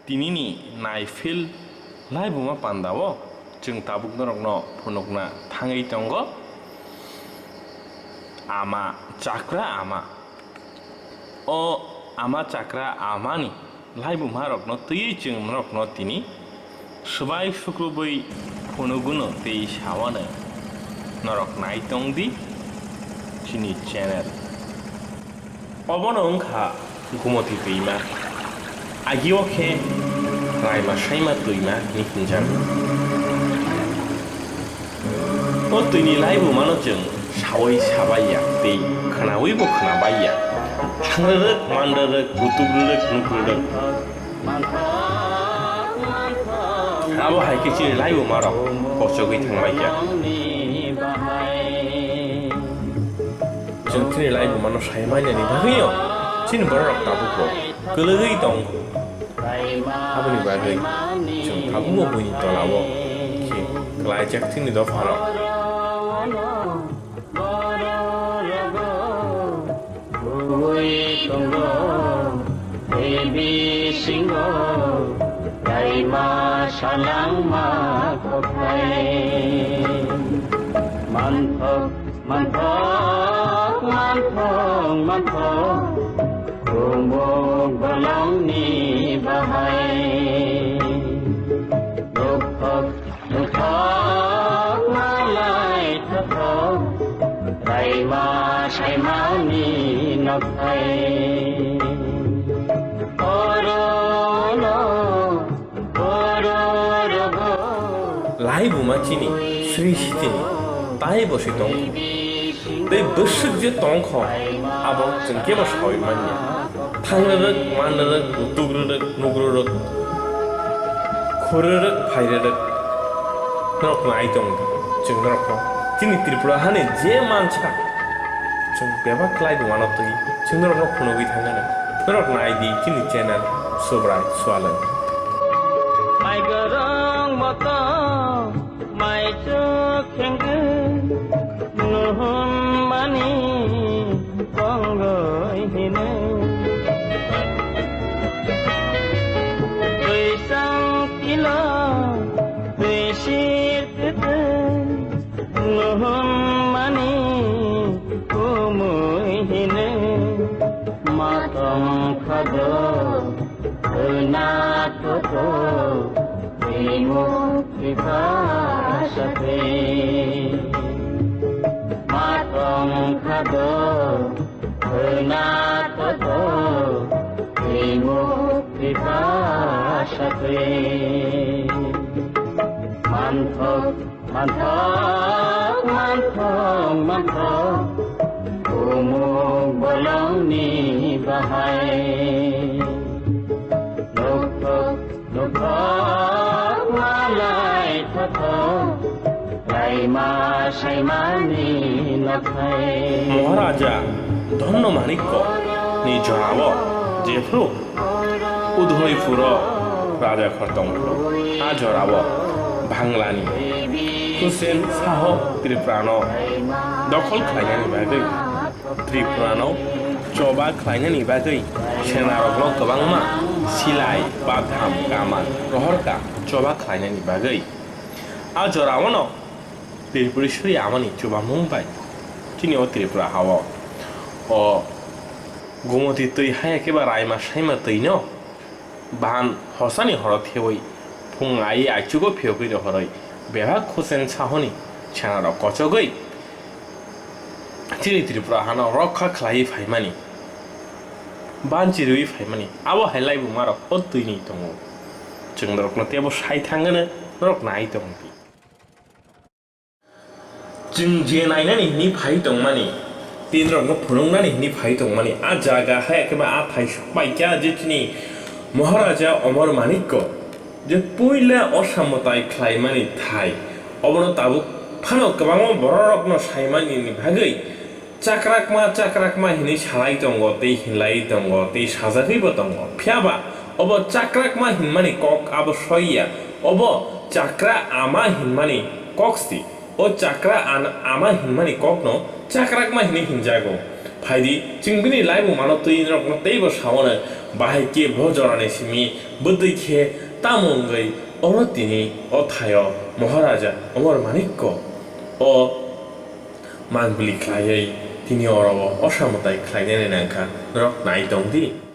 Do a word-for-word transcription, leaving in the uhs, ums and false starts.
Tinini naiphil laibuma pandao chwng tabuk norokno phunukna thangwi tongo. Ama, chakra ama. O ama chakra amani laibumarokno twiwi chwng norokno tini swbai sukrubwi phunuguno tei sawano norok nai tong di chini channel. Obono wngkha Gumoti twima. Agio khe Raima Saima twima hinwi hinjago. O twini laibumano chwng saui sabai ya tei khnaui bo khnabai ya. Thangrwrwk, manrwrwk, utukrwrwk, nukrwrwk. Abo hai khe chini laibumarok kochogwi thangbai kha. Chwng chini laibumano sai manani bagwino chini bororok tabukbo kwlwgwi tong. Aboni bagwi chwng tabukbo buini tolao khe klaijak chini dopharok. Ui tongo, tei bisingo, raima salangma kothai. Manthok, manthok, manthok, manthok, kumuk bolongni bahai. Dokhok, Dokhok malai thothok, raima saimani nokthai. Orono, ororogo. Laibuma chini srishti ni tai bo se tong. Tei bwswk je tong kho, abo chwng kebo saui man ya. Thangrwrwk, manrwrwk, utukrwrwk, nukrwrwk, khurwrwk, phairwrwk. Norok nai tong di, chwng norokno chini Tripura hani je mansa, chwng bebak laibumano twi, chwng norokno phunugwi thangano. Norok nai di chini channel Subrai Sualwng. Mai gorong moto. Maichuk khengkhe nuhun mani tongoi hino. Twisang tilo twisir tete nuhun mani kumui hino. Matong khado Hwna toto twimu khipasate. Matong khado hwna toto twimu khipasate. Manthok Manthok, manthok, manthok, kumuk bolongni bahai. Nukthok, nukthok, malai thothok, laima saimani nokhai. Maharaja Dhanno Manikko ni jorao jephru Udhoypuro raja khortongphuru a jorao Banglani Hussein Saho Tripurano dokhol khlainani bagwi, Tripurano choba khlainani bagwi senarokno kwbangma silai, batham, kaman, rohorka choba khlainani bagwi. A joraono Tripureshwari amani chubamung bai chini o Tripura hao o Gumoti twi hai khe ba raima saima twino ban hosani horo thewi phung ai aichugo phiyogwi rohorwi bebak Hussein Sahoni senarok kochogwi chini Tripura hano rokha khlaiwi phaimani, banchi rwi phaimani abo hai laibumarok o twini tongo. Chwng norokno teibo sai thangano, norok nai tongdi. Chwng je nainani hwnwi phai tongmani, tei norokno phunuknani hwnwi phai tongmani, a jaga hai khe ba a thai sokpai kha je chini Maharaja Omor Manikko je puila o samwtai khlaimani thai, obono tabuk phano kwbangma bororokno saimani ni bagwi chakrakma chakrakma hinwi salai tongo, tei hinlai tongo, tei sajagwibo tongo. Phiya ba obo chakrakma hinmani kok abo soi ya, obo chakra ama hinmani kok si. O chakra an-, ama hinmani kokno chakrakma hinwi hinjago. Phaidi, chwng bini laibumano twi norokno teibo saono, Bahai khe bo jorani simi bwtwi khe tamo wngwi oro tini o thaio Maharaja Amar Manikno o manbwlwi khlaiwi tini oro o osa mwtai khlainani nangkha, norok nai tongdi.